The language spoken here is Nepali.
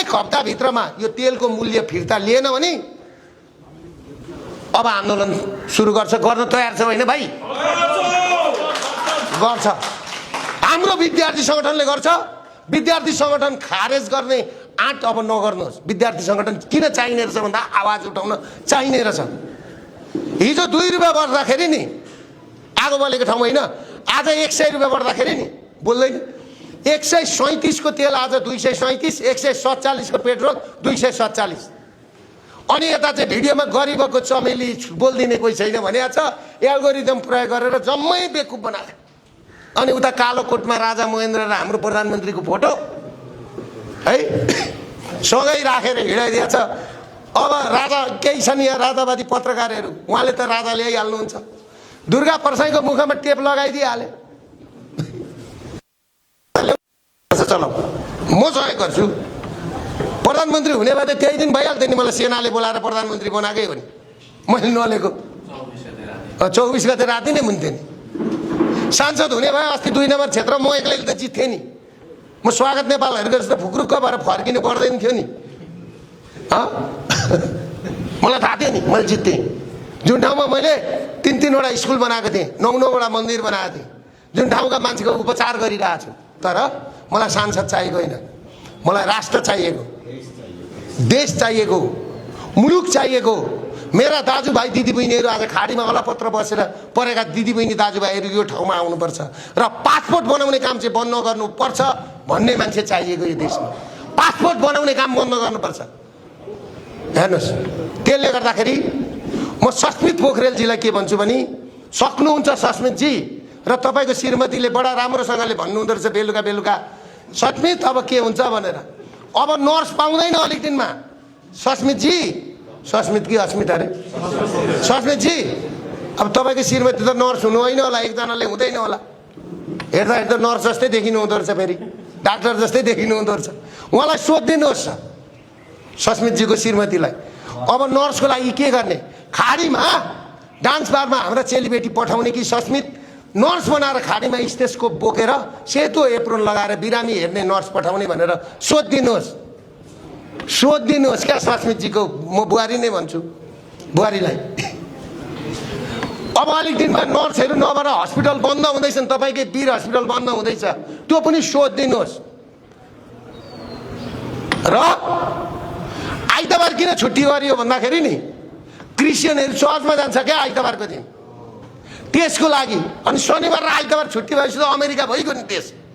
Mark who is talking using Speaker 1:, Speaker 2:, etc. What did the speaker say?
Speaker 1: एक हप्ताभित्रमा यो तेलको मूल्य फिर्ता लिएन भने अब आन्दोलन सुरु गर्न तयार छ होइन भाइ? गर्छ। हाम्रो विद्यार्थी संगठनले गर्छ। विद्यार्थी संगठन खारेज गर्ने आँट अब नगर्नुहोस्। विद्यार्थी संगठन किन चाहिने रहेछ भन्दा आवाज उठाउन चाहिने रहेछ। हिजो 2 रुपियाँ बढ्दाखेरि नि आगो बलेको ठाउँ होइन, आज 100 रुपियाँ बढ्दाखेरि नि बोल्दैन। 137 को तेल आज 237, 147 को पेट्रोल 247। अनि यता चाहिँ भिडियोमा गरिबको चमेली बोल्दिने कोही छैन भने छ। एल्गोरिदम प्रयोग गरेर जम्मै बेकुफ बनाए। अनि उता कालो कोटमा राजा महेन्द्र र हाम्रो प्रधानमन्त्रीको फोटो है सँगै राखेर हिँडाइदिएछ। अब राजा केही छन् यहाँ राजावादी पत्रकारहरू, उहाँले त राजा ल्याइहाल्नुहुन्छ। दुर्गा प्रसाईको मुखमा टेप लगाइदिइहाले। चलाऊ, म सहयोग गर्छु। प्रधानमन्त्री हुने भए त त्यही दिन भइहाल्थ्यो नि। मलाई सेनाले बोलाएर प्रधानमन्त्री बनाएकै हो नि। मैले नलेको 24 गते राति नै हुन्थ्यो नि। सांसद हुने भए अस्ति 2 नम्बर क्षेत्र म एक्लैले त जित्थेँ नि। म स्वागत नेपालहरूको जस्तो फुक्रुक्क भएर फर्किनु पर्दैन थियो नि। मलाई थाहा थियो नि मैले जित्थेँ। जुन ठाउँमा मैले 3-3वटा स्कुल बनाएको थिएँ, 9-9वटा मन्दिर बनाएको थिएँ, जुन ठाउँका मान्छेको उपचार गरिरहेको छु। तर मलाई सांसद चाहिएको होइन, मलाई राष्ट्र चाहिएको, देश चाहिएको, मुलुक चाहिएको। मेरा दाजुभाइ दिदीबहिनीहरू आज खाडीमा अलपत्र बसेर परेका दिदीबहिनी दाजुभाइहरू यो ठाउँमा आउनुपर्छ र पासपोर्ट बनाउने काम चाहिँ बन्द गर्नुपर्छ भन्ने मान्छे चाहिएको यो देशमा। पासपोर्ट बनाउने काम बन्द गर्नुपर्छ। हेर्नुहोस्, त्यसले गर्दाखेरि म सस्मित पोखरेलजीलाई के भन्छु भने सक्नुहुन्छ सस्मितजी, र तपाईँको श्रीमतीले बडा राम्रोसँगले भन्नुहुँदो रहेछ बेलुका बेलुका, सस्मित अब के हुन्छ भनेर। अब नर्स पाउँदैन अलिक दिनमा। सस्मितजी, सस्मित कि अस्मित अरे सस्मितजी, अब तपाईँको श्रीमती त नर्स हुनु होइन होला, एकजनाले हुँदैन होला। हेर्दा हेर्दा नर्स जस्तै देखिनु हुँदो रहेछ, फेरि डाक्टर जस्तै देखिनु हुँदो रहेछ। उहाँलाई सोधिदिनुहोस् सस्मितजीको श्रीमतीलाई, अब नर्सको लागि के गर्ने? खाडीमा डान्स बारमा हाम्रा चेलीबेटी पठाउने कि सस्मित नर्स बनाएर खाडीमा स्टेजको बोकेर सेतो एप्रोन लगाएर बिरामी हेर्ने नर्स पठाउने भनेर सोधिदिनुहोस्। सोधिदिनुहोस् क्या सस्मितजीको, म बुहारी नै भन्छु बुहारीलाई। अब अलिक दिनमा नर्सहरू नभएर हस्पिटल बन्द हुँदैछन्, तपाईँकै वीर हस्पिटल बन्द हुँदैछ, त्यो पनि सोधिदिनुहोस्। र आइतबार किन छुट्टी गरियो भन्दाखेरि नि क्रिस्चियनहरू चर्चमा जान्छ क्या आइतबारको दिन, त्यसको लागि। अनि शनिबार र आइतबार छुट्टी भएपछि त अमेरिका भइगयो नि देश।